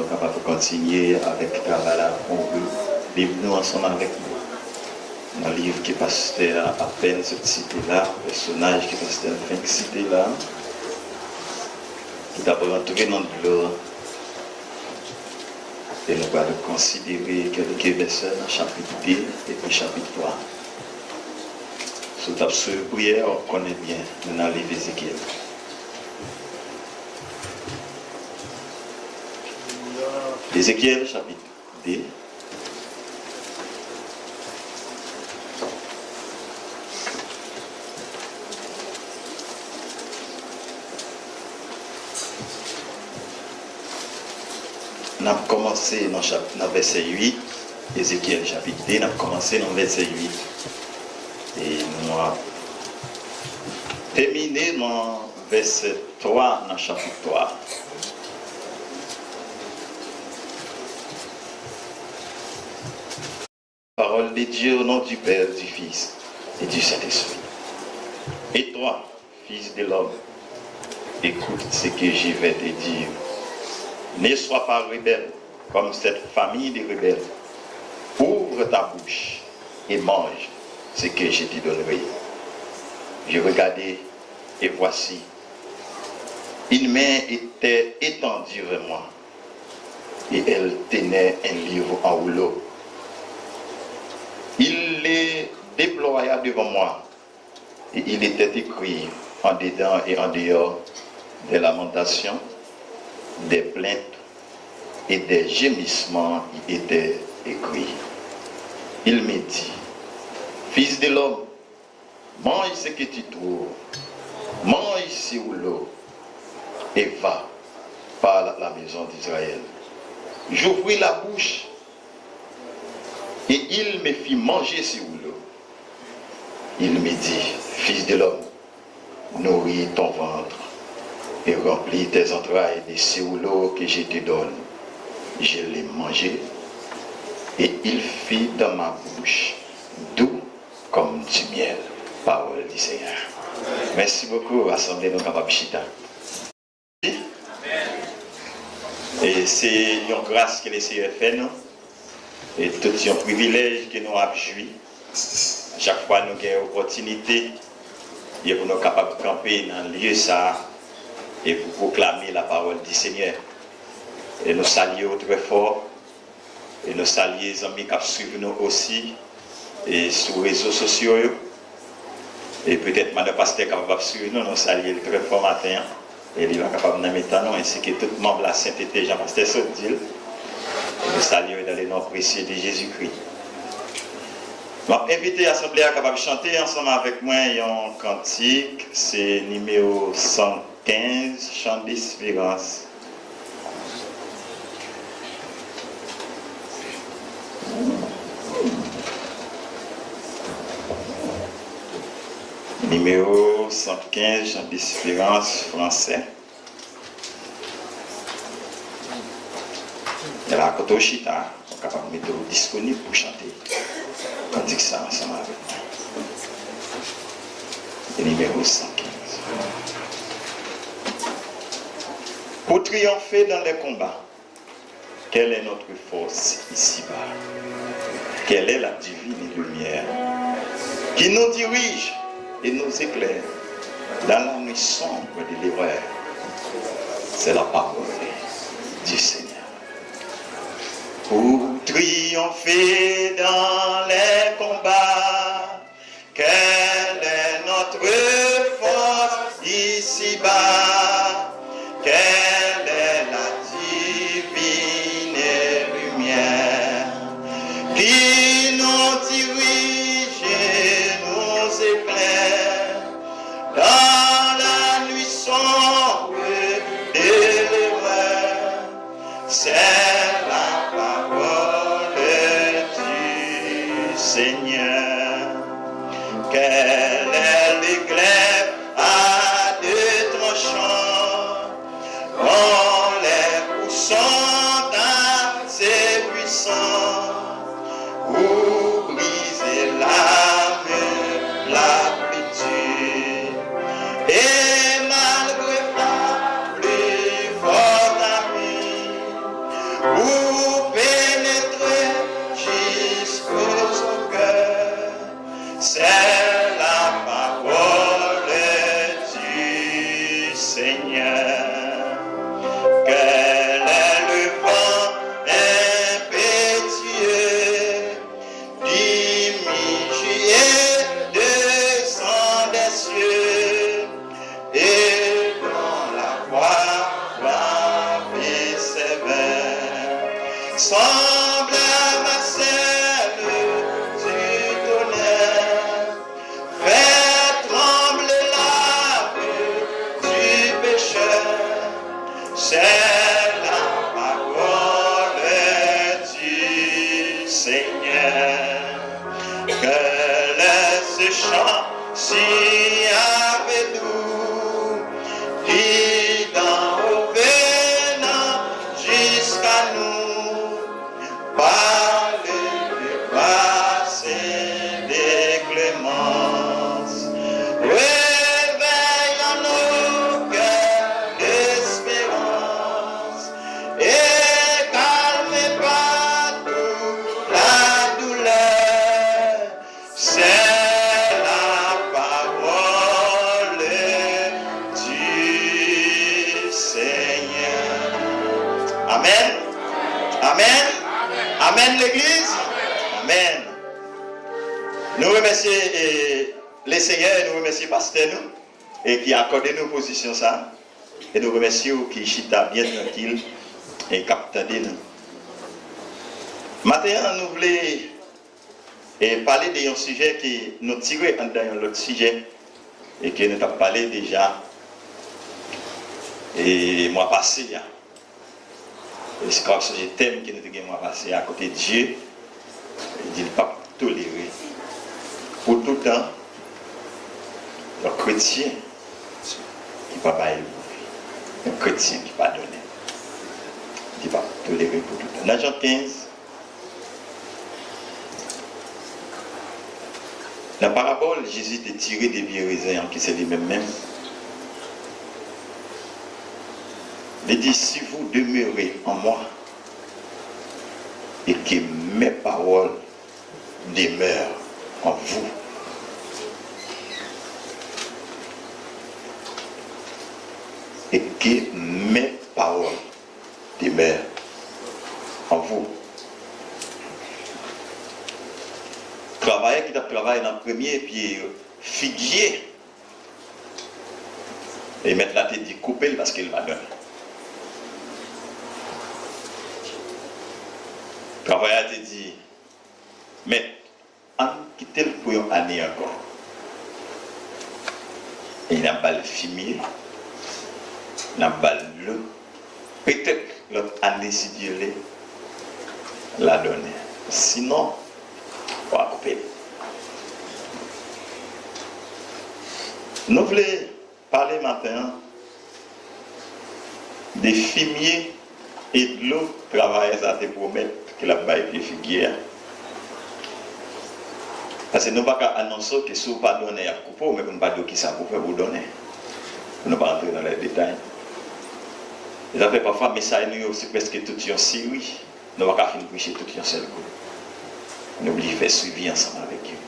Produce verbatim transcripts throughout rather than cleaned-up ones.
Nou kapab kontinye avèk travay la pou nou li liv nou ansanm avèk nou. Nan liv ke pastè a apèn sot site la, pèsonaj ke pastè a fenk site la, ki t ap rantre nan dlo a, e nou pral konsidere kèlke vèsè nan chapit de epi chapit twa. Si w t ap swiv priyè a, w ap konnen byen, nou nan liv Ezekyèl. Ezekyèl chapit de. N ap kòmanse nan chap-, nan vèsè uit, Ezekyèl chapit de, n ap kòmanse nan vèsè uit. E nou ap tèmine nan vèsè twa nan chapit twa. Parole de Dieu, au nom du Père, du Fils et du Saint-Esprit. Et toi, fils de l'homme, écoute ce que je vais te dire. Ne sois pas rebelle comme cette famille de rebelles. Ouvre ta bouche et mange ce que je te donnerai. Je regardai, et voici, une main était étendue vers moi, et elle tenait un livre en rouleau. Il le déploya devant moi, et il était écrit en dedans et en dehors des lamentations, des plaintes et des gémissements y étaient écrits. Il me dit, fils de l'homme, mange ce que tu trouves, mange ce rouleau, et va, parle à la maison d'Israël. J'ouvris la bouche, et il me fit manger ce rouleau. Il me dit, fils de l'homme, nourris ton ventre et remplis tes entrailles de ce rouleau que je te donne. Je l'ai mangé, et il fut dans ma bouche doux comme du miel. Parole du Seigneur. Mèsi bokou, asanble nou kapab chita. E se yon gras ke Leseyè fè nou, e tout yon privilèj ke nou ap jwi chak fwa nou gen opòtinite e pou nou kapab kanpe nan lye sa a e pou pwoklame la parole du Seigneur. E nou salye w trè fò. E nou salye zanmi k ap swiv nou osi, e sou rezo sosyo yo. E petèt madan pastè kapab ap swiv nou, nou salye l trè fò maten an. E li pa kapab nan mitan nou, ensi ke tout manm la sentete, jan pastè sot di l. E nou salye yo dans le nom précieux de Jésus-Christ. M ap envite asanble a kapab chante ansanm avèk mwen yon kantik, se nimewo san kenz, Chan desperans. Nimewo san kenz, Chan desperans, fransè. E la, kote w chita, ou kapab mete w disponib pou chante kantik sa ansanm avèk mwen. E nimewo san kenz. Pour triompher dans les combats, quelle est notre force ici-bas ? Quelle est la divine lumière qui nous dirige et nous éclaire dans la nuit sombre de l'erreur ? C'est la parole du Seigneur. Pour triompher dans les combats, quelle est notre force ici-bas ? Quelle est la divine lumière qui nous dirige et nous éclaire dans la nuit sombre de l'erreur ? C'est la parole du Seigneur. Quel est le glaive à deux tranchants ? Amèn. Amèn. Amèn, legliz. Amèn. Nou remèsye, e, Lesenyè, e nou remèsye pastè nou, e ki akòde nou pozisyon sa. E nou remèsye w ki chita byen trankil e k ap tande nou. Maten an, nou vle e pale de yon sijè ke nou tire anndan yon lòt sijè e ke nou t ap pale deja e mwa pase a. E si w sonje tèm ke nou te gen mwa pase a, kote Dye di l p ap tolere pou toutan yon kretyen ki pa bay, yon kretyen ki pa donnen. Li p ap tolere pou toutan. Nan Jan kenz, nan parabòl Jezi te tire de pye rezen an, ki se li menm menm, li di, Si vous demeurez en moi et que mes paroles demeurent en vous, et que mes paroles demeurent en vous. Travayè ki t ap travay nan premye pye figye, e mèt la te di, Koupe l, paske l pa donnen. Travayè a te di, Mèt, ann kite l pou yon ane ankò. E n ap ba l fimye, n ap ba l dlo. Petèt lòt ane, si Dye vle, l a donnen. Sinon, w a koupe l. Nou vle pale maten an de fimye e dlo travayè sa a te pwomèt ke l ap bay pye figye a. Paske nou pa ka anonse w ke si w pa donnen, y ap koupe w, men pou n pa di w kisa pou w fè pou w donnen. Pou nou pa antre nan lè detay. E sa fè pafwa mesaj nou yo se prèske tout yon seri. Nou pa ka fin preche tout yon sèl kou. Nou oblije fè swivi ansanm avèk yo.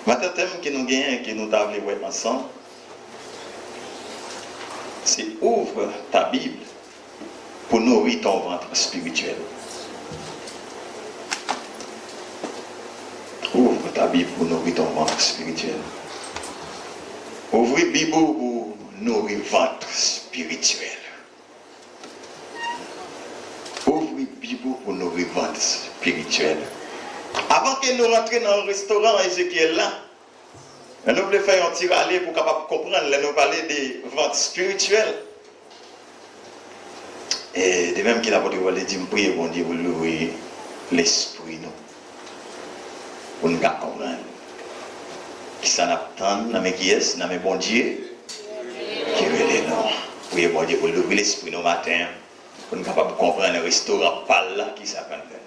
Maten, tèm ke nou genyen, ke nou ta vle wè ansanm, se Ouvre ta Bible pour nourrir ton ventre spirituel. Ouvre ta Bible pour nourrir ton ventre spirituel. Ouvri Bib ou pou nouri vant espirityèl. Ouvri Bib ou pou nouri vant espirityèl. Avan ke nou rantre nan restoran Ezekyèl la, nou vle fè yon ti rale pou kapab konprann lè nou pale de vant espirityèl. E de menm ke lapot Pòl te di, m priye Bondye pou l louvri lespri nou, pou n ka konprann kisa n ap tann nan men kiyès, nan men Bondye ki rele nou. Priye Bondye pou l louvri lespri nou maten an, pou n kapab konprann restoran pa l la, kisa k ann fè.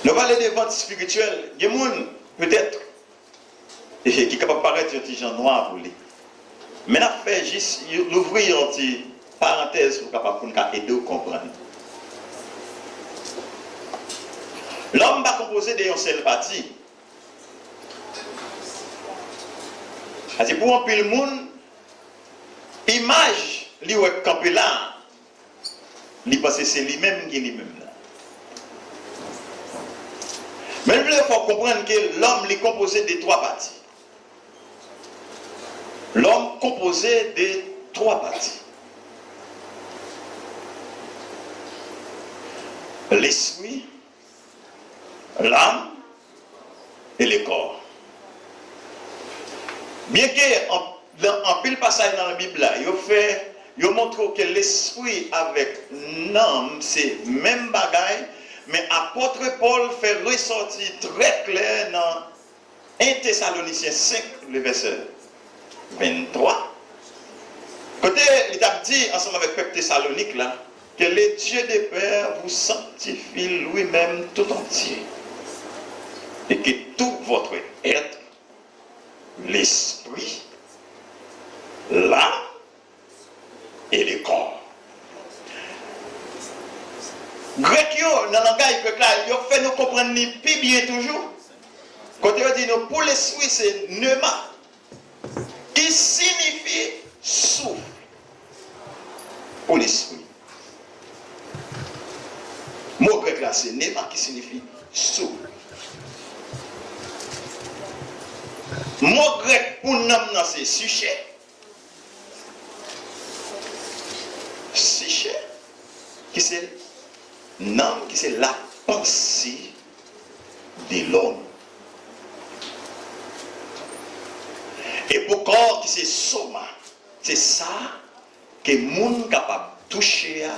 Nou pale de vant espirityèl, gen moun, petèt, ki kapab parèt yon ti jan nwa pou li. Men n ap fè jis yon, louvri yon ti parantèz pou kapab, pou n ka ede w konprann. Lòm pa konpoze de yon sèl pati. Sa di pou anpil moun, imaj li wè k kanpe la a, li panse se li menm ki li menm nan. Men m vle fè w konprann ke lòm li konpoze de twa pati. Lòm konpoze de twa pati. Lespri, lam e le kò. Byenke an, nan anpil pasaj nan Bib la, yo fè, yo montre w ke lespri avèk nanm se menm bagay, men apot Pòl fè resòti trè klè nan en Tesalonisyen senk, le vèsè venntwa, kote li t ap di ansanm avèk pèp Tesalonik la, Que le Dieu des pères vous sanctifie lui-même tout entier, et que tout votre être, l'esprit, l'âme et le corps. Grèk yo, nan langaj grèk la, yo fè nou konprann li pi byen toujou. Kote yo di nou, pou lespri, se pneuma. Ki ki siyifi souf pou lespri. Mo grèk la se nema ki siyifi souf. Mo grèk pou nanm nan se psyche. Psyche, ki se nanm, ki se la pensée de l'homme. E pou kò, ki se soma, se sa ke moun kapab touche a,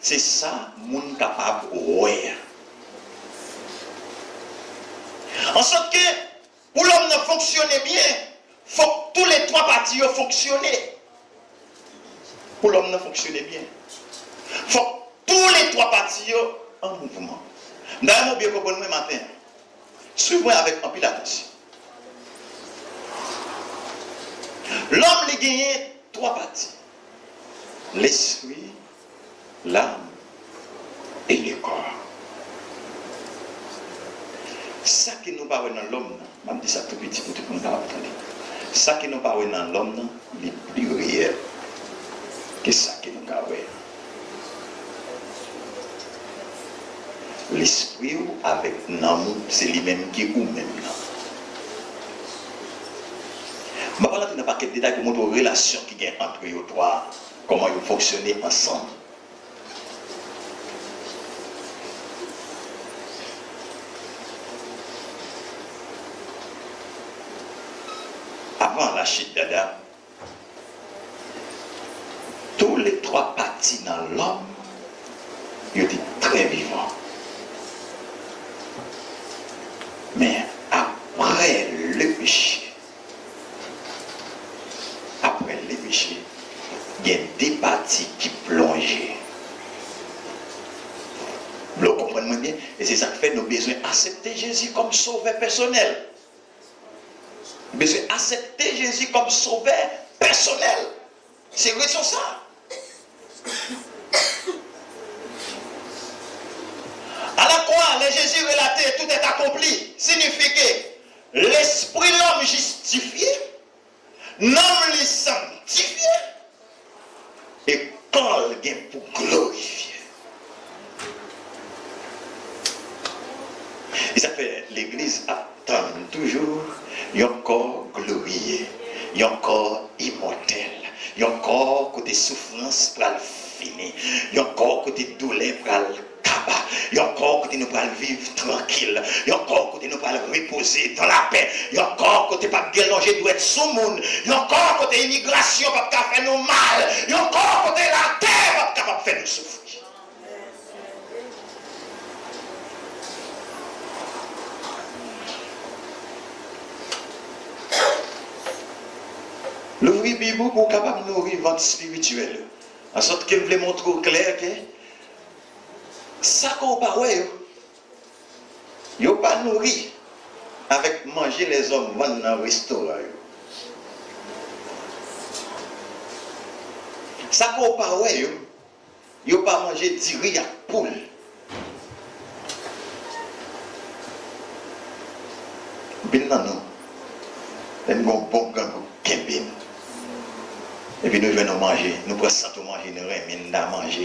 se sa moun kapab wè a. Ansòt ke pou lòm nan fonksyone byen, fòk toulètwa pati yo fonksyone. Pou lòm nan fonksyone byen, fòk toulètwa pati yo an mouvman. M ta renmen w byen konprann mwen maten an. Swiv mwen avèk anpil atansyon. Lòm, li genyen twa pati. Lespri, lam e le kò. Sa ke nou pa wè nan lòm nan, m ap di sa tou piti pou tout moun kapab tande. Sa ke nou pa wè nan lòm nan, li pi reyèl ke sa ke nou ka wè. Lespri w avèk nanm ou, se li menm ki ou menm nan. M pa pral antre nan pakèt detay pou montre w relasyon ki gen ant yo twa, kòman yo fonksyone ansanm. Avan lachit d'Adam, toulètwa pati nan lòm, yo te trè vivan. Men aprè le peche, aprè le peche, gen de pati ki plonje. Vle w konprann mwen byen, e se sa k fè nou bezwen aksepte Jezi kòm sovè pèsonèl. Bezwen aksepte Jezi kòm sovè pèsonèl. Se rezon sa. À la croix, lè Jezi relate tout est accompli, siyifi ke lespri lòm jistifye, nanm li sanktifye, e kò l gen pou glorifye. E sa fè legliz ap tann toujou yon kò gloriye, yon kò imòtèl, yon kò kote soufrans pral fini, yon kò kote doulè pral kaba, yon kò kote nou pral viv trankil, yon kò kote nou pral repoze dans la paix, yon kò kote p ap gen lonje dwèt sou moun, yon kò kote imigrasyon p ap ka fè nou mal, yon kò kote latè p ap kapab fè nou soufri. Louvri Bib ou pou w kapab nouri vant espirityèl ou. Ansòt ke m vle montre w klè ke sa ke w pa wè yo, yo pa nouri avèk manje lèzòm vann nan restoran yo. Sa ke w pa wè yo, yo pa manje diri ak poul. Anpil nan nou, lè n gen yon bon grangou, kenbe n. Epi nou jwenn yon manje, nou pran sant yon manje, nou renmen n ta manje.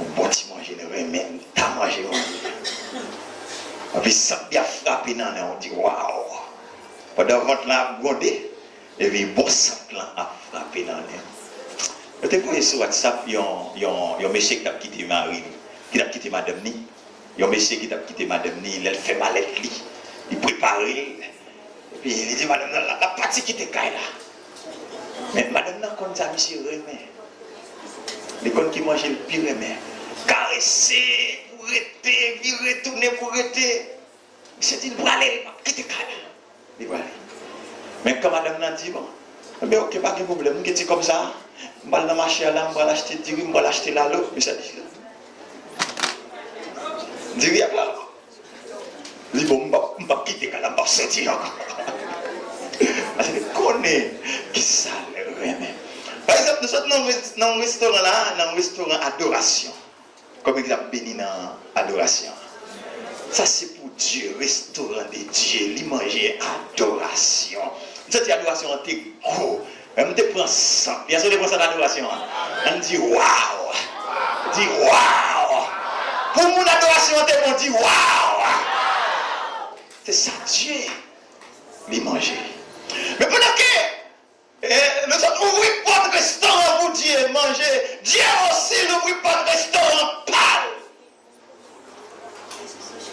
Yon bon ti manje, nou renmen n ta manje, manje. Epi sant li ap frape nan nen w, w di, "Waw!" Pandan vant lan ap gwonde, epi bon sant lan ap frape nan nen w. Yo te voye sou WhatsApp yon, yon, yon mesye ki t ap kite mari l, ki t ap kite madanm ni. Yon mesye ki t ap kite madanm ni, lè l fè malèt li, li prepare l. Epi li di madanm nan, "L ap, l ap pati kite kay la." Men madanm nan konn sa misye renmen. Li konn ki manje l pi renmen. Karese pou rete, vire tounen pou rete. Misye di l prale, l p ap kite kay la. Li prale. Men kan madanm nan di, "Bon, enben, oke, pa gen pwoblèm, m gen ti kòb sa a. M pral nan mache a la, m pral achte diri, m pral achte lalo." Misye di, "Diri ak lalo?" Li, "Bon, m p ap, m p ap kite kay la, m p ap soti ankò." Paske li konnen ki sa l renmen. Pa egzanp, nou sot nan, nan yon restoran la, nan yon restoran adorasyon. Kòm egzanp, beni nan adorasyon. Sa se pou Dye, restoran de Dye, li manje adorasyon. M santi adorasyon an te gwo. Men m te pran sant. Èske w te pran sant adorasyon an? Ann di, "Waw!" Di, "Waw!" Pou moun adorasyon an te bon, di, "Waw!" Se sa Dye, li manje. Men pandan ke, eh, nou sot ouvri pòt restoran pou Dye manje, Dye osi louvri pòt restoran pa l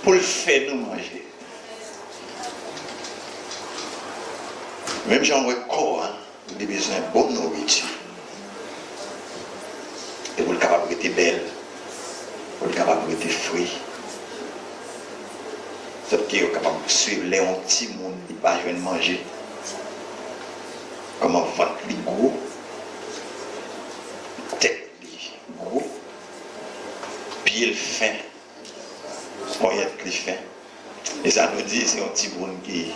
pou l fè nou manje. Menm jan w wè kò a, li bezwen bon nouriti. E pou l kapab rete bèl, pou l kapab rete fre. Sòt ke yo kapab swiv lè yon timoun li pa jwenn manje. Kòman vant li gwo, tèt li gwo, pye l fen, ponyèt li fen. E sa nou di, se yon timoun ki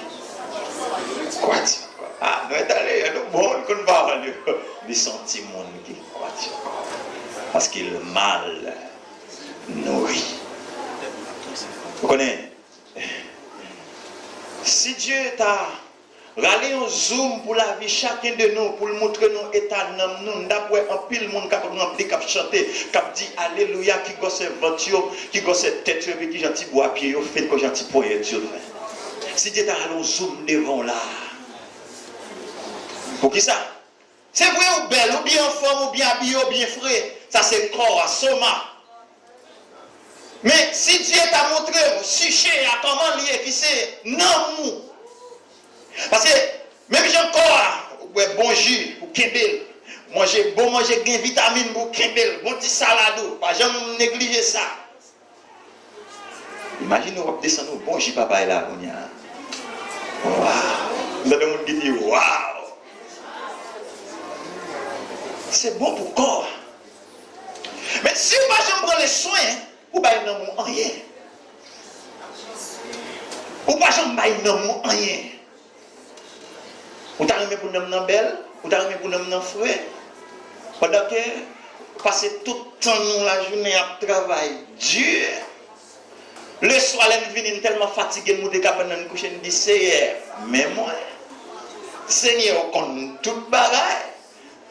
kwatik. A, nou etale, nou bon, nou konn pawòl yo. Li se yon timoun ki kwatik. Paske l mal nouri. Ou konnen, si Dye ta rale yon zoom pou lavi chaken de nou, pou l montre nou eta nanm nou, n t ap wè anpil moun k ap ranpli, k ap chante, k ap di alelouya, ki gwosè vant yo, ki gwosè tèt yo, epi ki jan ti bwa pye yo fen, ki jan ti ponyèt yo fen. Si Dye ta rale yon zoom devan w la a, poukisa? Se vre ou bèl, ou byen anfòm, ou byen abiye, ou byen fre. Sa se kò a, soma. Men si Dye ta montre w siche a kòman l ye, ki se nanm ou. Paske menm jan kò a, ou bwè bon ji pou kenbe l, manje bon manje k gen vitamin pou kenbe l, bon ti salad ou, pa janm neglije sa. Imajine w ap desann yon bon ji papay la kounye a. Waw! M tande moun ki di, "Waw!" Se bon pou kò a. Men si w pa janm pran le swen, ou bay nanm ou anyen. Ou pa janm bay nanm ou anyen. Ou ta renmen pou nanm nan bèl? Ou ta renmen pou nanm nan fre? Pandan ke pase tout tan nou lajounen ap travay di, leswa lè n vini, n tèlman fatige, n moute kabann nan, n kouche, n di, "Seyè, men mwen." Senyè, ou konn tout bagay.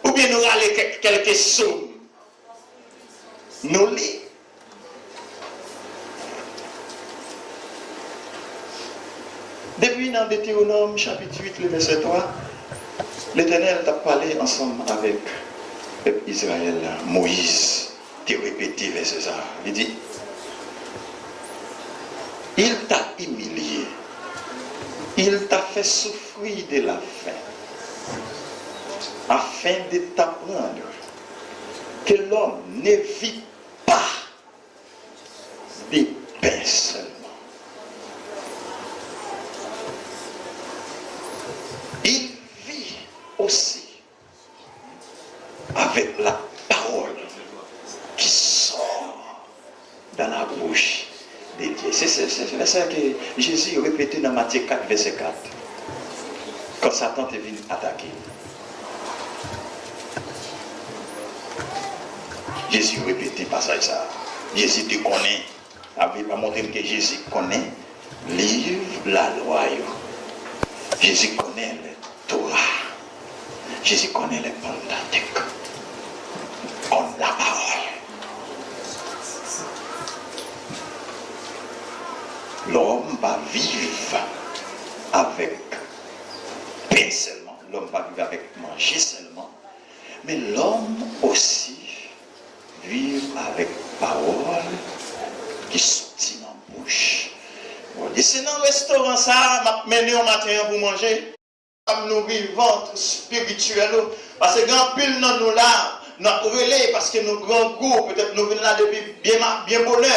Oubyen nou rale kèk, kèlke sòm. Nou li. Depi nan Detewonòm chapit uit, le vèsè twa, Letènèl t ap pale ansanm avèk pèp Izrayèl la. Moyiz te repete vèsè sa a. Li di, Il t'a humilié, il t'a fait souffrir de la faim, afin de t'apprendre que l'homme ne vit pas de pain seulement. Il vit aussi avec la parole qui sort dans la bouche de Dieu. Se, se, se vèsè ke Jezi repete nan Matye kat, vèsè kat. Kan Satan te vin atake l, Jezi repete pasaj sa a. Jezi te konnen, a, a montre m ke Jezi konnen liv lalwa yo. Jezi konnen lè Tora. Jezi konnen lè Pantatèk. Konn lapawòl. Lòm pa viv avèk pen sèlman, lòm pa viv avèk manje sèlman, men lòm osi viv avèk pawòl ki soti nan bouch Bondye. Se nan restoran sa a m ap mennen w maten an pou manje. Ap nouri vant espirityèl ou. Paske gen anpil nan nou la, n ap rele paske nou grangou, petèt nou vin la depi byen ma-, byen bonè.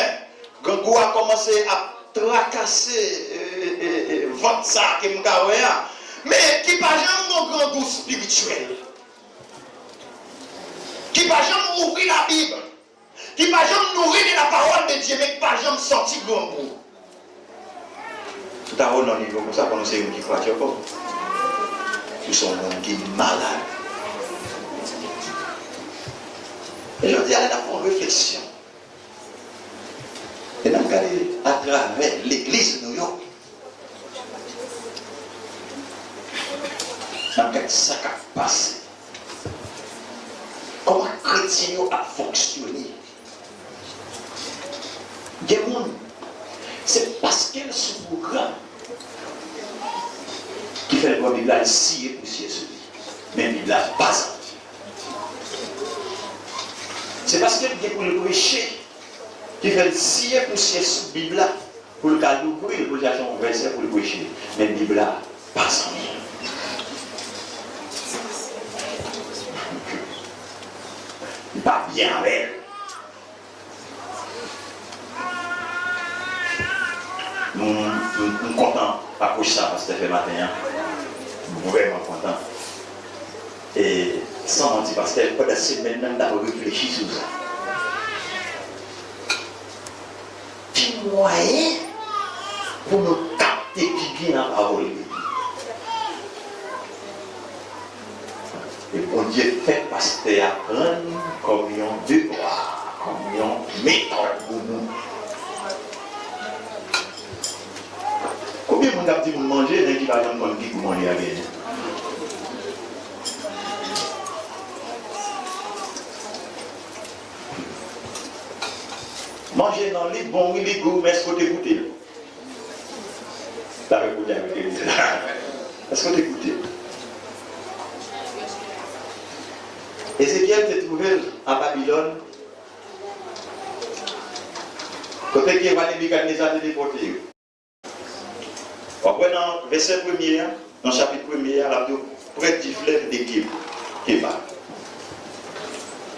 Grangou a kòmanse ap trakase, e, e, e, vant sa a ke m ka wè a. Men ki pa janm gon grangou espirityèl. Ki pa janm ouvri Labib. Ki pa janm nouri de la parole de Dieu, men ki pa janm sòti grangou. Ou ta wè w nan nivo konsa, konnen w se youn ki kwatyòkò. Ou se yon moun ki malad. E jodi a, lè n ap fè yon refleksyon, lè n ap gade atravè legliz nou yo, Gad sa k ap pase. Kòman kretyen yo ap fonksyone? Gen moun, se paske l sou pwogram ki fè l pran Bib la, l siye pousyè sou li. Men Bib la pa zanmi. Se paske l gen pou l preche ki fè l siye pousyè sou Bib la pou l ka louvri l, pou l chache yon vèsè pou l preche. Men Bib la pa zanmi. Li pa byen avè l. M, m, m kontan apwòch sa pastè fè maten an. M vrèman kontan. E, san manti, pastè, pandan semèn nan, m t ap reflechi sou sa. Ki mwayen pou nou kapte pi byen nan pawòl li? E Bondye fè pastè a pran l kòm yon devwa, kòm yon metòd pou nou. Konbyen moun k ap di moun manje, men ki pa janm konn ki gou manje a genyen? Manje non, li bon, wi, li gou, men èske w te goute l? Sa fè kounye a yo te di sa. Èske w te goute? Ezekyèl te twouve l a Babilòn, kote ke wa Nebikadneza te depòte yo. W ap wè nan vèsè premye a, nan chapit premye a, l ap di w, près du fleuve de Ke-, Keba.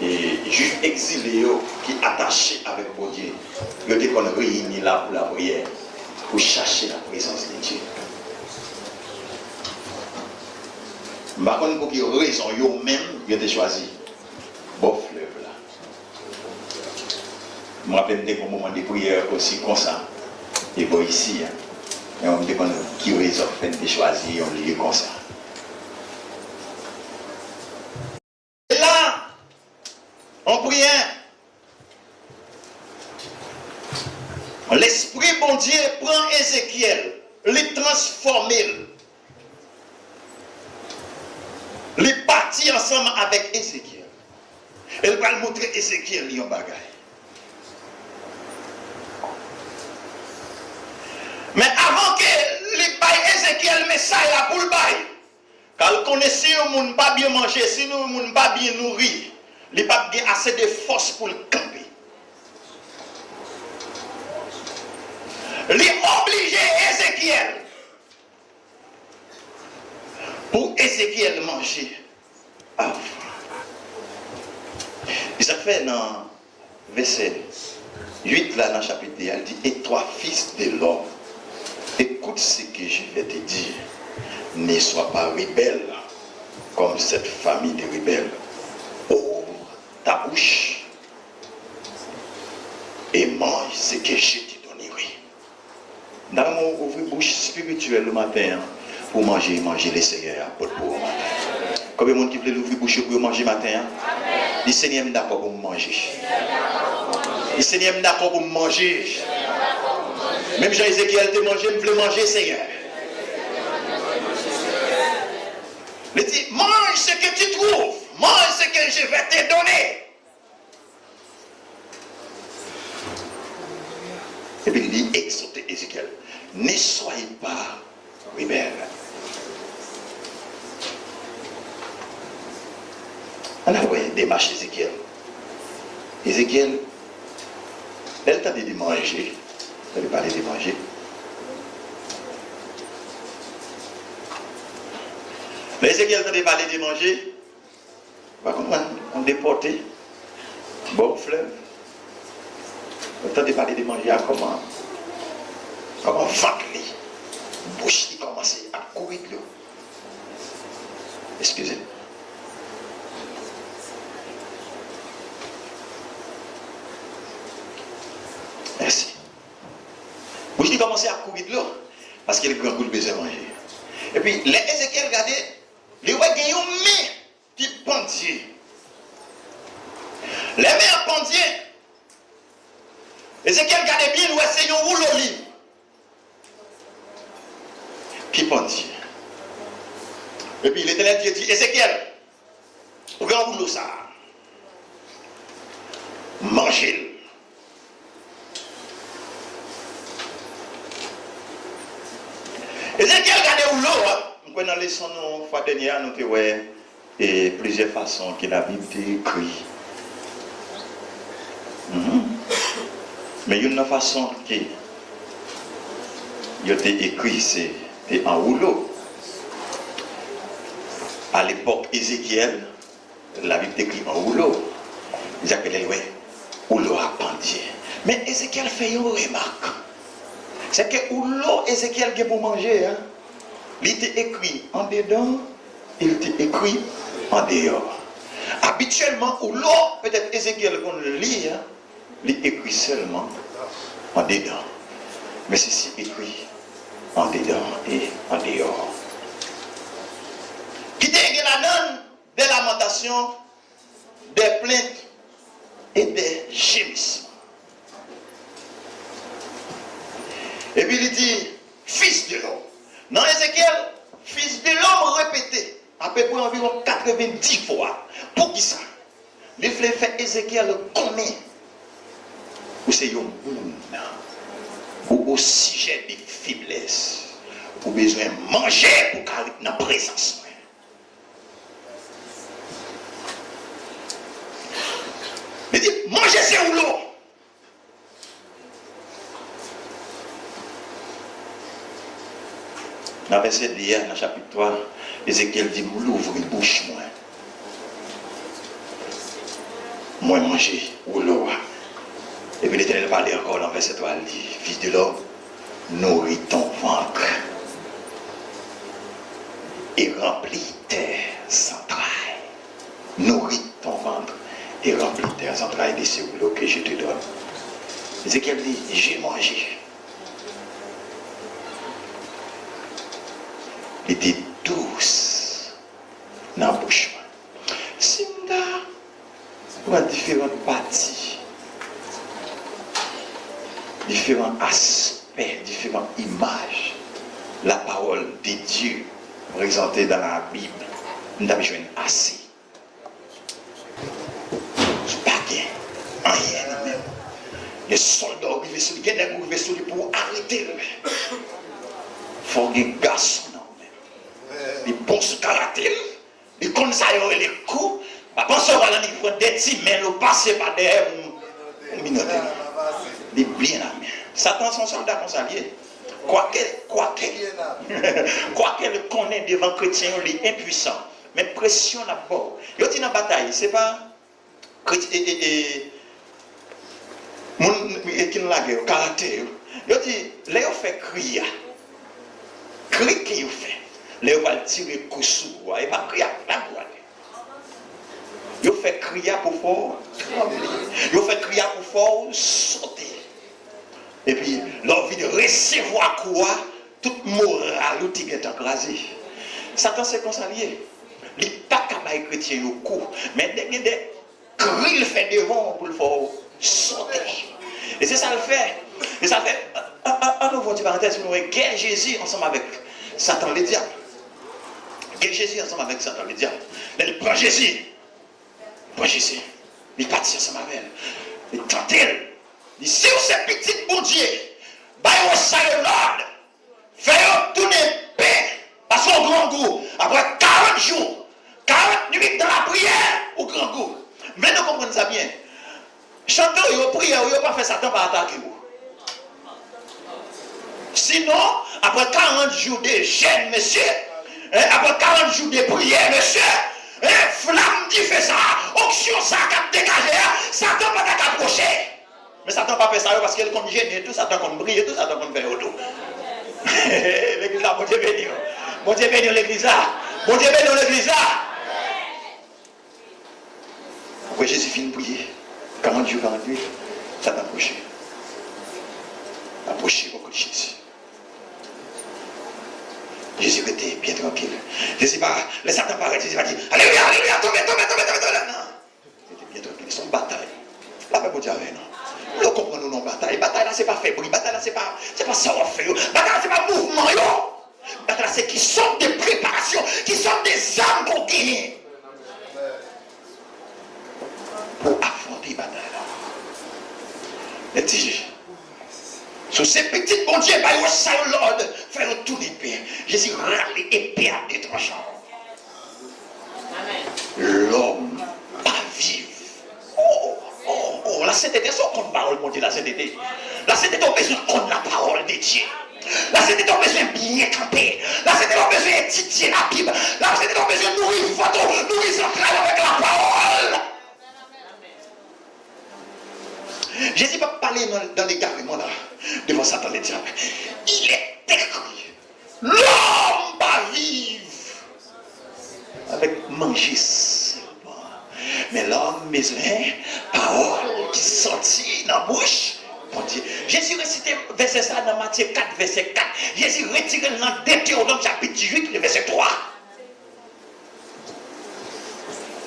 E Jwif egzile yo ki atache avèk Bondye, yo te konn reyini la pou lapriyè, pou chache la prezans de Dye. M pa konn pou ki rezon yo menm yo te chwazi bò flèv la. M raple m te gen yon moman de priyè osi konsa, e bò isi a. Men m te konn ki rezon k fè n te chwazi yon lye konsa. E la, an priyè, Lespri Bondye pran Ezekyèl, li transfòme l. Li pati ansanm avèk Ezekyèl. E l pral montre Ezekyèl yon bagay. Men avan ke li bay Ezekyèl mesaj la pou l bay, Kal konnen si yon moun pa byen manje, si yon moun pa byen nouri, li p ap gen ase de fòs pou l kanpe. Li oblije Ezekyèl pou Ezekyèl manje avan. E sa k fè nan Vèsè uit la nan chapit de a, li di, Et toi, fils de l'homme, écoute ce que je vais te dire. Ne sois pas rebelle comme cette famille de rebelles. Ouvre ta bouche et mange ce que je te donnerai. N ta renmen w ouvri bouch espirityèl ou maten an pou w manje manje Lesenyè a pot pou ou maten an. Konbyen moun ki vle louvri bouch yo pou yo manje maten an? Di, Senyè, m dakò pou m manje. Di, Senyè, m dakò pou m manje. Menm jan Ezekyèl te manje, m vle manje, Senyè. Li di, mange ce que tu trouves, mange ce que je vais te donner. Epi li egzòte Ezekyèl, Ne soyez pas rebelles. Ann al wè demach Ezekyèl. Ezekyèl, lè l tande de manje, tande pale de manje, lè Ezekyèl tande pale de manje, Ou pa konprann? Yon depòte, bò flèv. Ou tande pale de manje a, kòman, kòman vant li, bouch li kòmanse ap kouri dlo. Eskize m. Mèsi. Bouch li kòmanse ap kouri dlo, paske l grangou, l bezwen manje. Epi, lè Ezekyèl gade, li wè gen yon men ki pandye. Lè men an pandye, Ezekyèl gade byen, l wè se yon woulo liv ki pandye. Epi Letènèl Dye di Ezekyèl, pran woulo sa a, manje l. Ezekyèl gade woulo a. M kwè nan leson nou fwa dènyè a, nou te wè e plizyè fason ke Labib te ekri. Mhm. Men youn nan fason ke yo te ekri, se te an woulo. A lepòk Ezekyèl, Labib te ekri an woulo. Ezekyèl wè woulo a pandye. Men Ezekyèl fè yon remak. Se ke woulo Ezekyèl gen pou manje a, li te ekri andedan e li te ekri andeyò. Abityèlman, woulo, petèt Ezekyèl konn li a, li ekri sèlman andedan. Men sesi ekri andedan e andeyò. Ki te gen ladan l des lamentations, des plaintes et des gémissements. Epi li di, fils de l'homme. Nan Ezekyèl, fils de l'homme repete apeprè anviwon katrevenndis fwa. Poukisa? Li vle fè Ezekyèl konnen ou se yon moun, ou o sijè de feblès, ou bezwen manje pou w ka ret nan prezans mwen. Li di, manje se woulo. Nan vèsè de a, nan chapit twa, Ezekyèl di, m louvri bouch mwen. Mwen manje woulo a. Epi Letènèl pale ankò nan vèsè twa, li di, fils de l'homme, nourris ton ventre et remplis tes entrailles. Nourris ton ventre et remplis tes entrailles de ce woulo que je te donne. Ezekyèl di, j'ai mangé. Li te dous nan bouch mwen. Si m ta pran diferan pati, diferan aspè, diferan imaj la parole de Dieu prezante dans la Bible, m t ap jwenn ase. Pa gen anyen nan men w. Gen sòlda ou rive sou li, gen nèg ou rive sou li pou w arete l. Fò w gen gason nan men w. Li bon sou karate l, li konn sa yo rele kou. Pa panse w al annik pran de ti men l ou pase pa dèyè pou w minote l. Li byen ame. Satan se yon sòlda konsa l ye. Kwake, kwake, kwake l konnen devan kretyen yo li enpwisan, men presyon l ap ba w. Yo di nan batay, se pa kretyen, e, e, e, moun e, ki nan lagè yo, karate yo. Yo di, lè yo fè kri a, kri ke yo fè, lè yo pral tire kou sou ou a, e pa kri a, la kou a. Yo fè kri a pou fè w tranble. Yo fè kri a pou fè w sote. Epi, lè w vin resevwa kou a, tout moral ou te gentan kraze. Satan se konsa l ye. Li pa ka bay kretyen yo kou. Men de, gen de kri l fè devan w pou l fè w sote. E se sa l fè. E sa l fè. An, an, an nou fè yon ti parantèz pou nou wè gè Jezi ansanm avèk Satan Ledyab. Gè Jezi ansanm avèk Satan Ledyab. Lè l pran Jezi, pran Jezi, li pati ansanm avè l. Li tante l. Li di, si w se pitit Bondye, bay wòch sa yo lòd. Fè yo tounen pen, paske w grangou. Apre karant jou, karant nuit dans la prière, ou grangou. Men nou konprann sa byen. Chante w yo, priyè w yo pa fè Satan pa atake w. Sinon, apre karant jou de jèn, mesye, en, apre karant jou de priyè, mesye, en, flanm dife sa a, onksyon sa a k ap degaje a, Satan pa ta ka pwoche. Men Satan pa fè sa yo paske l konn jene tou, Satan konn priye tou, Satan konn fè yo tou. Legliz la, Bondye beni w. Bondye beni w, legliz la. Bondye beni w, legliz la. Apre Jezi fin priye, karant jou, karant nuit, Satan pwoche. L ap pwoche bò kot Jezi. Jezi rete byen trankil. Jezi pa, lè Satan parèt, Jezi pa di, alelouya, alelouya, tonbe, tonbe, tonbe, tonbe, tonbe. Non. Rete byen trankil. Se yon batay. Lapè Bondye avè nou. Lè w konprann ou nan yon batay, batay la se pa fè bri, batay la se pa, se pa sa w ap fè yo. Batay la se pa mouvman yo. Batay la se ki sòt de preparasyon ki sòt de zam ke w genyen pou afwonte batay la. Men ti, si w se pitit Bondye, ba yo sa yo lòd, fè yo tounen epe. Jezi rale epe a de tranchan. Lòm pa viv. Oh, oh, oh, lasentete, èske w konn pawòl Bondye, lasentete? Lasentete, w bezwen konn lapawòl de Dye. Lasentete, w bezwen byen kanpe. Lasentete, w bezwen etidye Labib. Lasentete, w bezwen nouri vant ou, nouri zantray ou avèk lapawòl. Jezi p ap pale nan, nan legareman la, devan Satan Ledyab. Il est écrit, l'homme pa viv avèk manje sèlman, men lòm bezwen pawòl ki sòti nan bouch Bondye. Jezi resite vèsè sa a nan Matye kat, vèsè kat. Jezi retire l nan Detewonòm chapit uit, vèsè twa.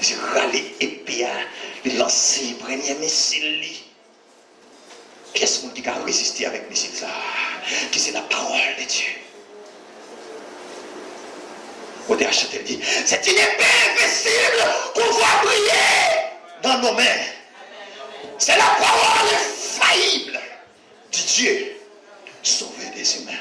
Li rale epe a, li lanse premye misil li. Kiyès moun ki ka reziste avèk misil sa a? Ki se lapawòl de Dye. Otè a chante, li di, c'est une épée invincible qu'on voit briller dans nos mains. C'est la parole infaillible de Dieu, Sauveur des humains.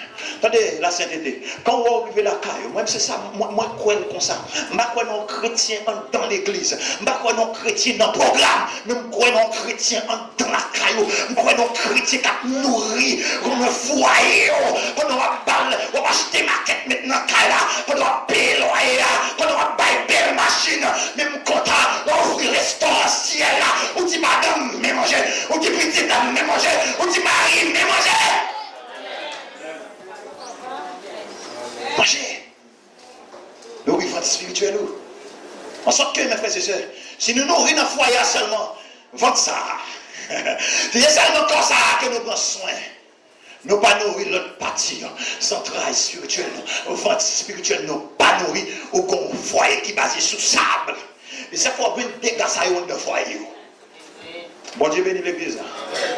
Tande, lasentete, kan w wè w rive lakay ou, mwen, se sa, mwen, mwen kwè l konsa. M pa kwè nan yon kretyen anndan legliz. M pa kwè nan yon kretyen nan pwogram. Men m kwè nan yon kretyen anndan lakay ou. M kwè nan yon kretyen k ap nouri yon fwaye ou. Pandan w ap ba l, w ap achte makèt met nan kay la. Pandan w ap peye lwaye a. Pandan w ap bay bèl machin. Men m kontan, w ap ofri restoran syèl la. Ou di madanm, men manje. Ou di pitit, men manje. Ou di mari, men manje. Manje. Nouri vant espirityèl ou. An sòt ke, mes frères et sœurs, si nou nouri nan fwaye a sèlman, vant sa a, si se sèlman kò sa a ke nou pran swen, nou pa nouri lòt pati yo, zantray espirityèl nou, vant espirityèl nou pa nouri, ou gon fwaye ki baze sou sab. E sa fè w gen dega sa yo anndan fwaye yo. Bondye beni legliz la.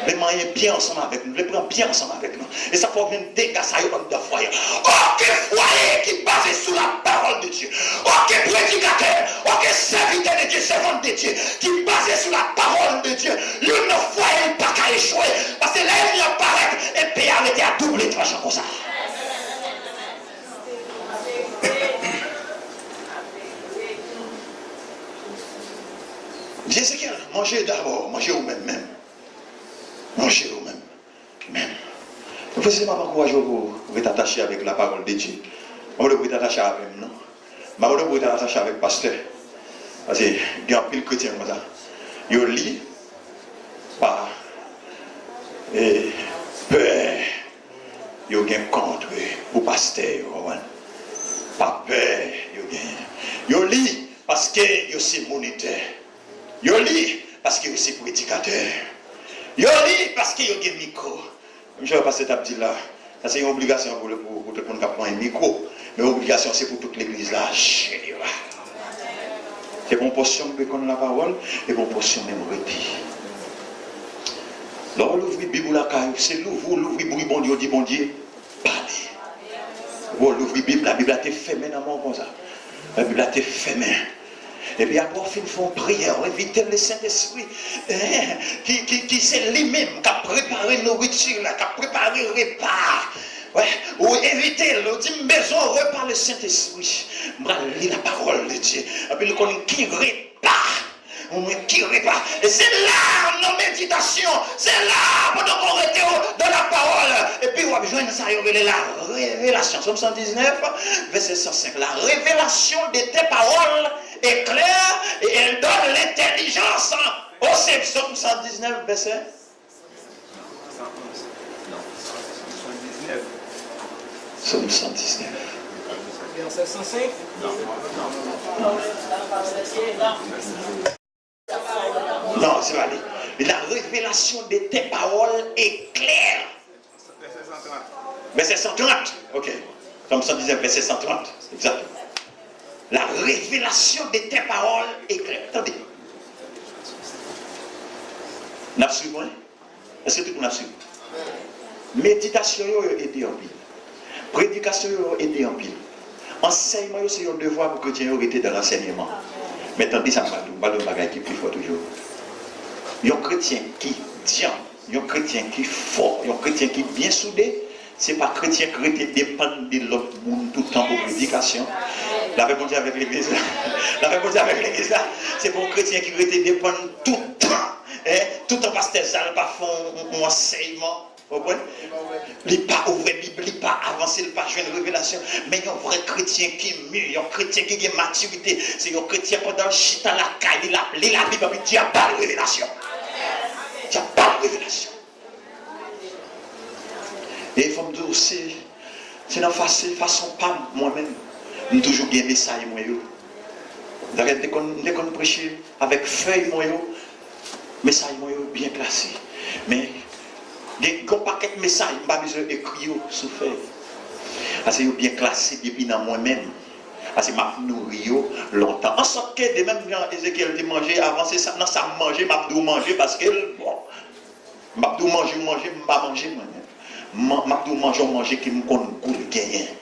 Vle manyen byen ansanm avèk nou, vle pran byen ansanm avèk nou. E sa fè w gen dega sa yo anndan fwaye. Okenn fwaye ki baze sou lapawòl de Dye, okenn predikatè, okenn sèvitè de Dye, sèvant de Dye ki baze sou lapawòl de Dye, youn nan fwaye li pa ka echwe. Paske lè ènmi an parèt, epe a rete a double tranchan konsa. Di Ezekyèl, manje dabò, manje ou menm menm. Manje ou menm menm. Mesye, m ap ankouraje w pou w ret atache avèk lapawòl de Dye. M pa vle w ret atache avè m, non. M pa vle w ret atache avèk pastè. Paske gen anpil kretyen konsa. Yo li pa, e, pè. Yo gen kont, wi, pou pastè yo, konprann? Pa pè yo genyen. Yo li paske yo se monitè. Yo li paske yo se predikatè. Yo li paske yo gen mikwo. Menm jan pastè t ap di la, sa se yon obligasyon pou, pou, pou tout moun k ap manyen mikwo. Men obligasyon se pou tout legliz la an jeneral. Se pou yon pòsyon ki dwe konn lapawòl, e pou yon pòsyon menm rete. Lè w louvri Bib ou lakay ou, se louvri w louvri bri Bondye, w di Bondye, pale. Lè w louvri Bib la, Bib la te fèmen nan men w konsa. Lè Bib la te fèmen. Epi apre w fin fè yon priyè, w envite Lesentespri, eh, ki, ki, ki se li menm k ap prepare nouriti la, k ap prepare repa a. Wè, ou envite l, ou di, "M bezwen repa Lesentespri. M pral li lapawòl de Dye." Epi l konn ki repa. Mwen ki repa. E se la, nan meditasyon, se la, pandan ke w rete w dans la parole, epi w ap jwenn sa yo rele la revelasyon. Sòm san diznèf, vèsè san senk. La révélation de tes paroles est claire et elle donne l'intelligence aux simples. Sòm san diznèf, vèsè Sòm san diznèf. Vèsè san senk. Non, se pa li. La révélation de tes paroles est claire. Vèsè san trant. Ok. Sòm san diznèf, vèsè san trant. Egzakteman. La révélation de tes paroles est claire. Tande. N ap swiv mwen? Èske tout moun ap swiv? Meditasyon yo, yo ede anpil. Predikasyon yo, yo ede anpil. Ansèyman yo se yon devwa pou kretyen yo rete dan lansèyman. Men tande sa m pral di w, m pral di w yon bagay ki pi fò toujou. Yon kretyen ki dyanm, yon kretyen ki fò, yon kretyen ki byen soude, se pa kretyen ki rete depann de lòt moun tout tan pou predikasyon. Lapè Bondye avèk legliz la. Lapè Bondye avèk legliz la. Se pa yon kretyen ki rete depann tout tan. Hein? Tout tan pastè Zal pa fè yon, yon, yon ansèyman. Ou konprann? Li pa ouvè Bib, li pa avanse, li pa jwenn revelasyon. Men yon vrè kretyen ki mi, yon kretyen ki gen matirite, se yon kretyen pandan l chita lakay li, l ap li Labib, epi Dye ap ba l revelasyon. Dye ap ba l revelasyon. E fò m di w, se, se nan fas-, se fason pa m, mwen menm. M toujou gen mesaj mwen yo. Dakò, m te konn, m te konn preche avèk fèy mwen yo. Mesaj mwen yo byen klase. Men, gen, gen yon pakèt mesaj, m pa bezwen ekri yo sou fèy. Paske yo byen klase depi nan mwen menm. Paske m ap nouri yo lontan. An sòt ke, de menm jan Ezekyèl te manje, avan se sa, nan sa m manje, m ap di w manje, paske l bon. M ap di w manje, w manje, m pa manje mwen menm. M, m ap di w manje, w manje ke m konn gou l genyen.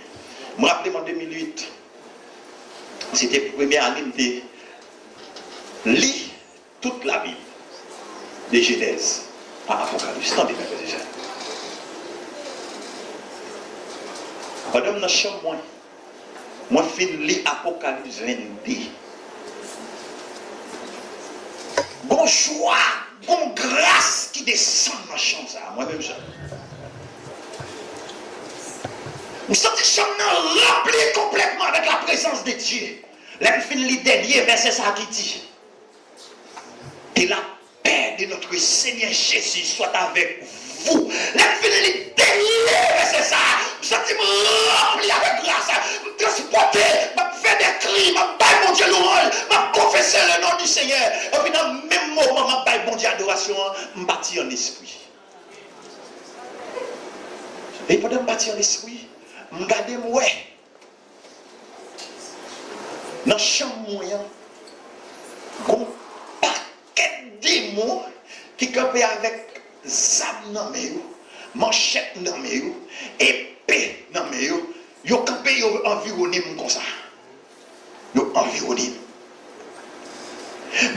M raple m an de mil uit, se te premye ane m te li tout Labib, de Jenèz a Apokalips. Tande, frè e sè. Pandan m nan chanm mwen, mwen fin li Apokalips vennde. Gon jwa, gon gras ki desann nan chanm sa a, mwen menm sèl. M santi chanm nan ranpli konplètman avèk la prezans de Dye. Lè m fin li dènye vèsè sa a ki di, Que la paix de notre Seigneur Jésus soit avec vous. Lè m fin li dènye vèsè sa a, m santi m ranpli avèk gras. M transpòte, m ap fè dè kri, m ap bay Bondye lwanj, m ap konfese le non di Senyè. Epi nan menm moman m ap bay Bondye adorasyon an, m pati an espri. E pandan m pati an espri, m gade m wè nan chanm mwen an, gon pakèt demon ki kanpe avèk zam nan men yo, manchèt nan men yo, epe nan men yo. Yo kanpe, yo anviwone m konsa. Yo anviwone m.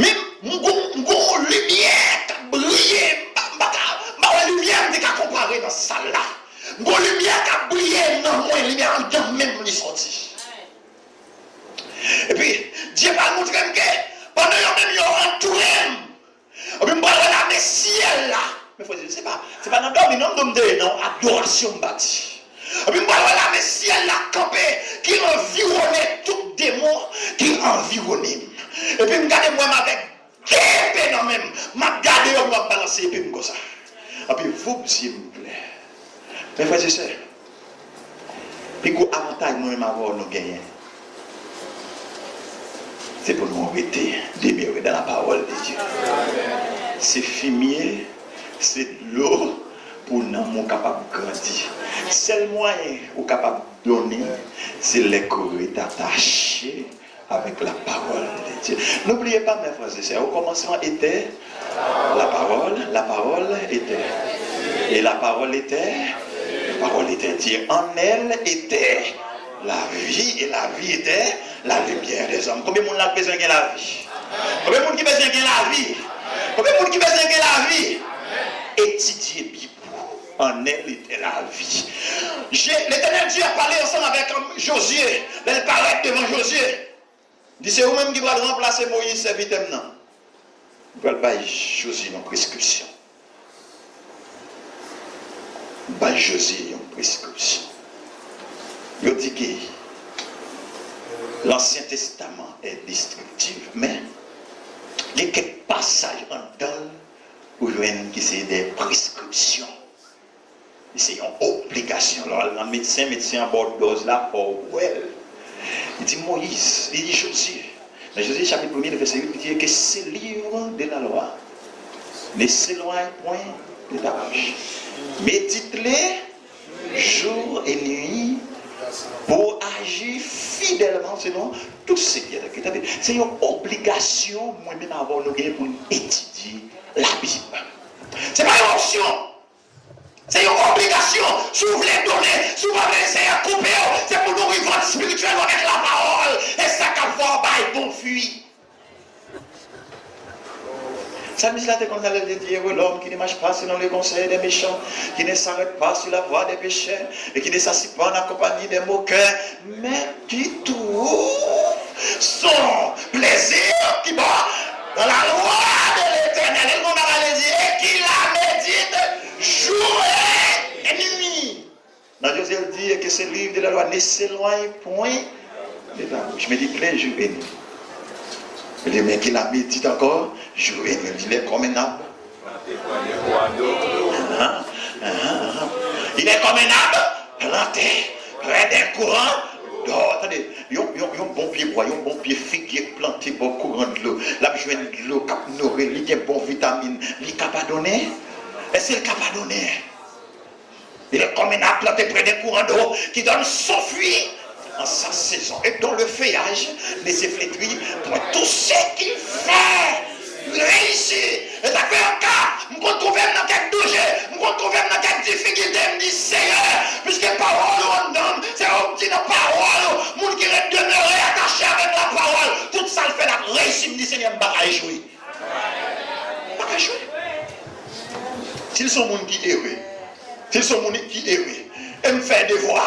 Men m gon, m gon limyè k ap briye, m pa, m pa ka, m pa wè limyè m te ka konpare nan sal la. M gon limyè k ap briye nan mwen, limyè anndan menm li sòti. Epi, Dye pral montre m ke pandan yo menm yo antoure m, epi m pral wè lame syèl la. Men frè, se pa, se pa nan dòmi non m di w m te ye, nan adorasyon m pati. Epi m pral wè lame syèl la kanpe, ki anviwone tout demon ki anviwone m. Epi m gade m wè m avèk de epe nan men m. M ap gade yo, m ap balanse epe m konsa. Epi voup, zye m klè. Men frè e sè, pi gwo avantaj mwen menm avè w nou genyen, se pou nou rete, demeurer dans la parole de Dieu. Se fimye, se dlo pou nanm ou kapab grandi. Sèl mwayen ou kapab donnen, se lè ke w ret atache avec la parole de Dieu. N'oubliez pas, mes frères et sœurs, au commencement était la parole, la parole était, et la parole était, la parole était Dieu. En elle était la vie, et la vie était la lumière des hommes. Konbyen moun la k bezwen gen lavi? Konbyen moun ki bezwen gen lavi? Konbyen moun ki bezwen gen lavi? Etidye Bib ou. En elle était la vie. Je, Letènèl Dye ap pale ansanm avèk Jozye. Lè l parèt devan Jozye, Li di, se ou menm ki pral ranplase Moyiz, sèvitè m nan. Li pral bay Jozye yon preskripsyon. Bay Jozye yon preskripsyon. Yo di ke Lansyen Testaman est destructif, men gen kèk pasaj anndan l ou jwenn ki se de preskripsyon. Se yon obligasyon. Lè w al nan medsen, medsen an ba w dòz la, fò w bwè l. Li di Moyiz, li di Jozye. Nan Jozye chapit premye, vèsè uit, li di que ce livre de la loi ne s'éloigne point de ta bouche. Médite-le jour et nuit pour agir fidèlement selon tout ce qui est écrit. Tande, se yon obligasyon mwen menm avè w nou genyen pou n etidye Labib. Se pa yon opsyon. Se yon obligasyon. Si w vle donnen, si w pa vle Senyè koupe w, se pou nou revant espirityèl. Fè lwa avèk lapawòl, e sa k ap fè w bay bon fwi. Salmis la te konn sa lè l te di, Heureux l'homme qui ne marche pas selon les conseils des méchants, qui ne s'arrête pas sur la voie des pécheurs, et qui ne s'assied pas en compagnie des moqueurs, mais qui trouve son plaisir, qui va dans la loi de l'Éternel. E l gon bagay li di, et qui la médite jour et nuit. Nan Jozye, l di, et que ce livre de la loi ne s'éloigne point de ta bouche. Médite-le jour et nuit. Li di, mais qu'il la médite encore jour et nuit. Il est comme un arbre. Ahan, ahan, ahan. Il est comme un arbre planté près d'un courant d'eau. Tande, yon, yon, yon bon pye bwa, yon bon pye fig ki plante bò kouran dlo. L ap jwenn dlo k ap nouri l, li gen bon vitamin. Li ka padonnen? Èske l ka padonnen? Il est comme un arbre planté près d'un courant d'eau qui donne son fruit en sa saison et dont le feuillage ne se flétrit point. Tout ce qu'il fait réussit. E sa k fè yon ka, m konn twouve m nan kèk danje, m konn twouve m nan kèk difikilte, m di, Seyè, piske pawòl ou anndan m, se ou k di nan pawòl ou, moun ki ret demere atache avèk lapawòl, tout sa l fè l ap reyisi, m di, Senyè, m pa ka echwe. M pa ka echwe. Si l se yon moun ki ere, si l se yon moun ki ere, e m fè devwa,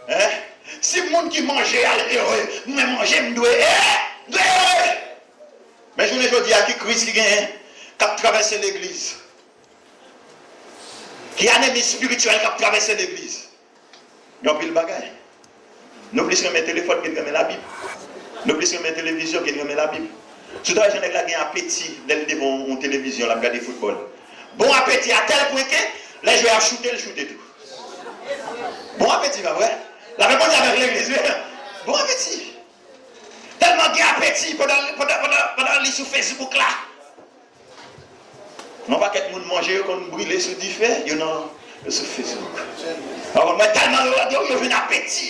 en, si moun ki manje al ere, mwen manje, m dwe ere, m dwe ere. Men jounen jodi a, ki kriz ki genyen, k ap travèse legliz? Ki anemi espirityèl k ap travèse legliz? Gen anpil bagay. Nou plis renmen telefòn ke n renmen Labib. Nou plis renmen televizyon ke n renmen Labib. Si w ta wè jan nèg la gen apeti lè l devan yon televizyon, l ap gade foutbòl. Bon apeti a tèl pwen ke lè jwè a choute, l choute tou. Bon apeti, pa vre? Lapè Bondye avèk legliz, wi. Bon apeti. Tèlman gen apeti pandan, pandan, pandan, pandan li sou Facebook la. Yon pakèt moun manje yo konn brile sou dife, yo nan, yo sou Facebook. Alò, mwen tèlman yo, yo, yo jwenn apeti.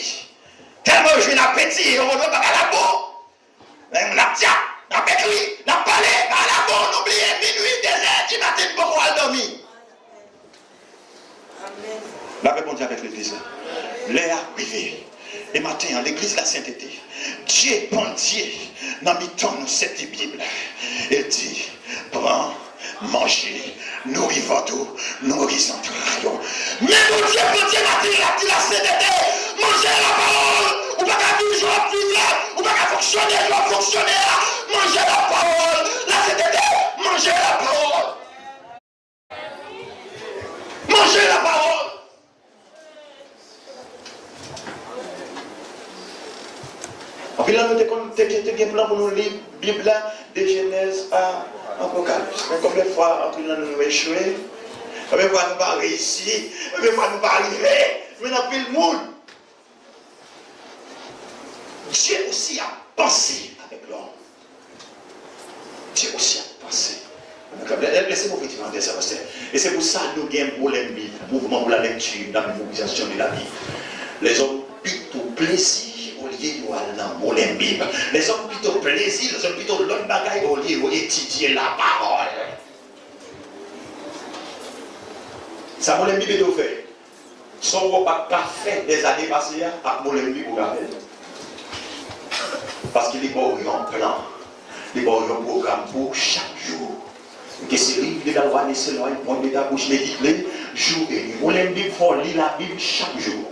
Tèlman yo jwenn apeti, yo wè bagay la bon. Men n ap tchak, n ap ekri, n ap pale, bagay la bon, nou bliye minui, de zè di maten, n poko al dòmi. Lapè Bondye avèk legliz la. Lè a rive. E maten an, legliz lasentete. Dye, Bondye, nan mitan nou, sète Bib la. E l di, pran, manje, nouri vant ou, nouri zantray ou. Men Bondye, Bondye, maten an, l ap di lasentete, manje lapawòl. Ou pa ka viv jan w ap viv la. Ou pa ka fonksyone jan w ap fonksyone a. Manje lapawòl. Lasentete, manje lapawòl. Manje lapawòl. Anpil nan nou te konn, te, te, te gen plan pou nou li Bib la, de Jenèz a Apokalips. Men konbyen fwa anpil nan nou, nou echwe? Konbyen fwa nou pa reyisi? Konbyen fwa nou pa rive? Men anpil moun. Dye osi ap panse avèk lòm. Dye osi ap panse avèk lòm. Lè, lè, lèse mwen fè ti parantèz sa, pastè. E se pou sa nou gen Molenbib, Mouvement pour la lecture, la mémorisation de la Bible. Lèzòm pito plezi olye yo al nan Molenbib. Lèzòm pito plezi, lèzòm pito lòt bagay olye yo etidye lapawòl. Sa Molenbib ede w fè? Sa w wè w pa t ka fè dèzane pase a, ak Molenbib ou ka fè l. Paske li ba w yon plan, li ba w yon pwogram pou w chak jou. Que ce livre de la loi ne s'éloigne point de ta bouche, médite-le jour et nuit. Molenbib fè w li Labib chak jou.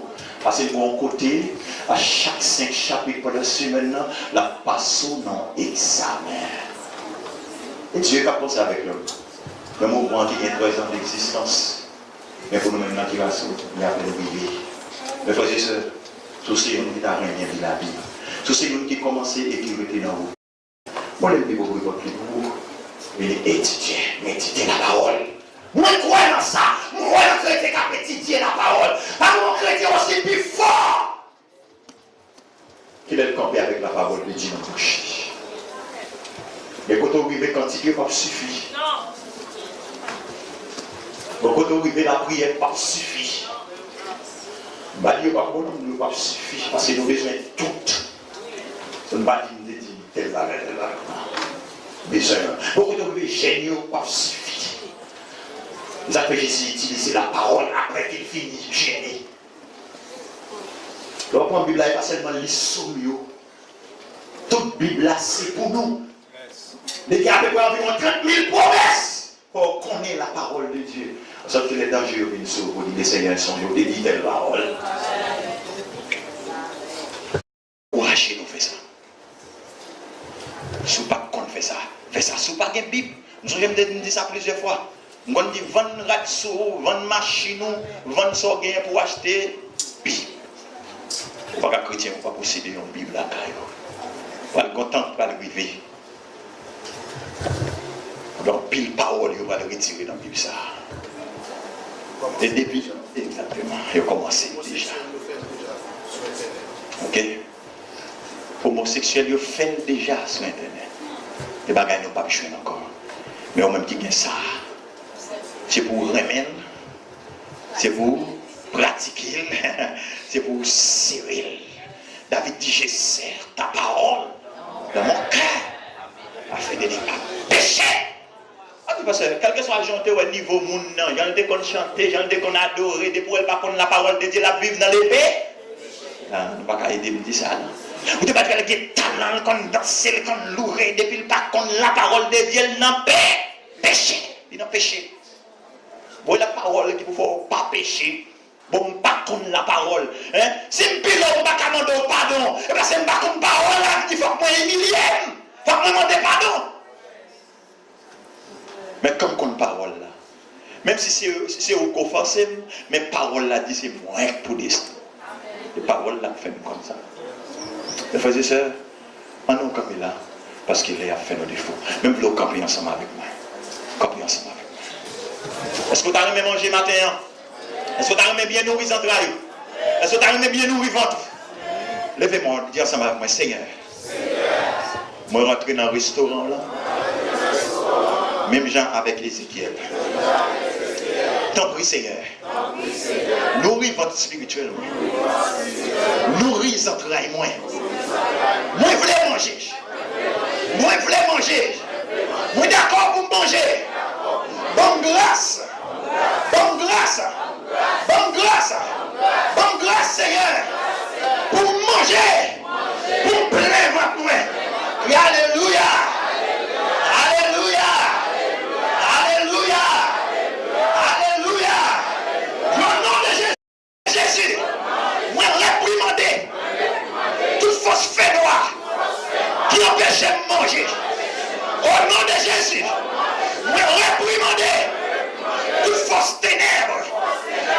Pase l bò yon kote, a chak senk chapit pandan semèn nan, l ap pase w nan egzamen. E Dye k ap panse avèk lòm. Yon mouvman ki gen trèz an degzistans. Men pou nou menm nan ki rase w, li apèn rive. Mes frères et sœurs, si w se youn ki ta renmen li Labib, si w se youn ki kòmanse e ki rete nan wout, Molenbib ouvri pòt li pou ou. Vini etidye, medite lapawòl. Mwen kwè nan sa. Mwen kwè nan kretyen k ap etidye lapawòl. Pa gen yon kretyen osi pi fò ki lè l kanpe avèk lapawòl de Dye nan bouch li. Men kote w rive, kantik yo p ap sifi. Men kote w rive, lapriyè p ap sifi. M pa di yo p ap bon non, men yo p ap sifi, paske nou bezwen tout. N pa di m te di tèl bagay, tèl bagay. Non. Bezwen. Bon, kote w rive, jèn yo p ap sifi. Se sa k fè Jezi itilize lapawòl apre ke l fini jene. Lè w pran Bib la, e pa sèlman li Sòm yo. Tout Bib la, se pou nou. Li gen apeprè anviwon trant mil pwomès. Fò w konnen la parole de Dieu. Sòt ke lè danje yo vin sou ou, pou di, Senyè, sonje w te di tèl pawòl. Ankouraje nou fè sa. Si w pa konn fè sa, fè sa. Si w pa gen Bib, m sonje m te di sa plizyè fwa. M konn di, vann rad sou ou, vann machin ou, vann sa w genyen pou w achte, pi. Ou pa ka kretyen, ou pa posede yon Bib lakay ou. Pral gon tan, pral rive. Gen anpil pawòl yo pral retire nan Bib sa a. E depi, egzakteman, yo kòmanse deja. Oke? Omoseksyèl yo fè l deja sou entènèt. E bagay nou p ap jwenn ankò. Men ou menm ki gen sa a, se pou w renmen l, se pou w pratike l, se pou w sere l. David di, je serre ta parole dans mon cœur, afin de ne pas pécher. Ann di, pastè, kèlkeswa jan w te wè nivo moun nan, jan l te konn chante, jan l te konn adore, depi w wè l pa konn la parole de Dieu, l ap viv nan lepe. Ah, nou pa ka ede m di sa, non. Ou te pa t wè l gen talan, l konn danse, l konn loure, depi l pa konn la parole de Dieu, l nan pe-, peche. Li nan peche. Bon, la pawòl ki pou fè w pa peche. Bon, m pa konn la pawòl. Hein? Si m pi lè w, m pa ka mande w padon. E paske m pa konn pawòl la ki di fòk mwen imilye m. Fòk mwen mande padon. Men kan m konn pawòl la, menm si se, si se ou k ofanse m, men pawòl la di se mwen k pou desann. E pawòl la k fè m konn sa. Mes frères et sœurs, ann nou kanpe la, paske lè a ap fè nou defo. Men m vle w kanpe ansanm avèk mwen. Kanpe ansanm avèk mwen. Èske w ta renmen manje maten an? Èske w ta renmen byen nouri zantray ou? Èske w ta renmen byen nouri vant ou? Leve men w, di ansanm avèk mwen, Senyè, mwen rantre nan restoran w lan, menm jan avèk Ezekyèl. Tanpri, Senyè, nouri vant espirityèl mwen. Nouri zantray mwen. Mwen vle manje. Mwen vle manje. Mwen dakò pou m manje. Ban m gras. Ban m gras. Ban m gras. Ban m gras, Senyè, pou m manje, pou m plen vant mwen. Kri alelouya. Alelouya. Alelouya. Alelouya. Nan non de Jezi. Jezi, mwen reprimande tout fòs fènwa ki anpeche m manje. O non de Jezi, mwen reprimande tout fòs tenèb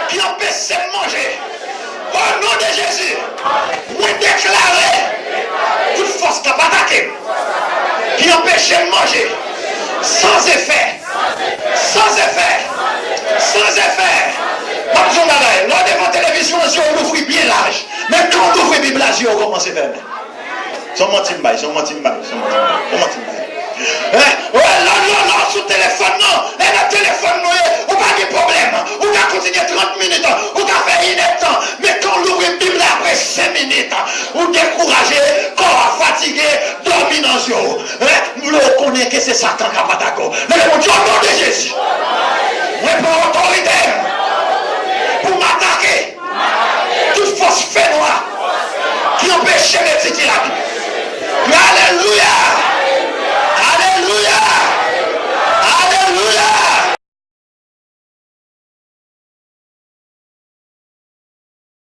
ki anpeche m manje. O non de Jezi, mwen deklare tout fòs k ap atake m, ki anpeche m manje, san efè. San efè. San efè. M ap di w yon bagay. Lè w devan televizyon an, zye w louvri byen laj. Men kan w louvri Bib la, zye w kòmanse fèmen. Se yon manti m bay, se yon manti m bay, se yon manti m bay, se yon manti m bay. Hein? Wè, lè, lè, lè w sou telefòn nan, e nan telefòn nou ye, ou pa gen pwoblèm. Ou ka kontinye trant minit, ou ka fè inèdtan. Men kan w louvri Bib la apre senk minit, ou dekouraje, kò a fatige, dòmi nan zye w. Hein? M vle w konnen ke se Satan k ap atake w. Leve men w, di,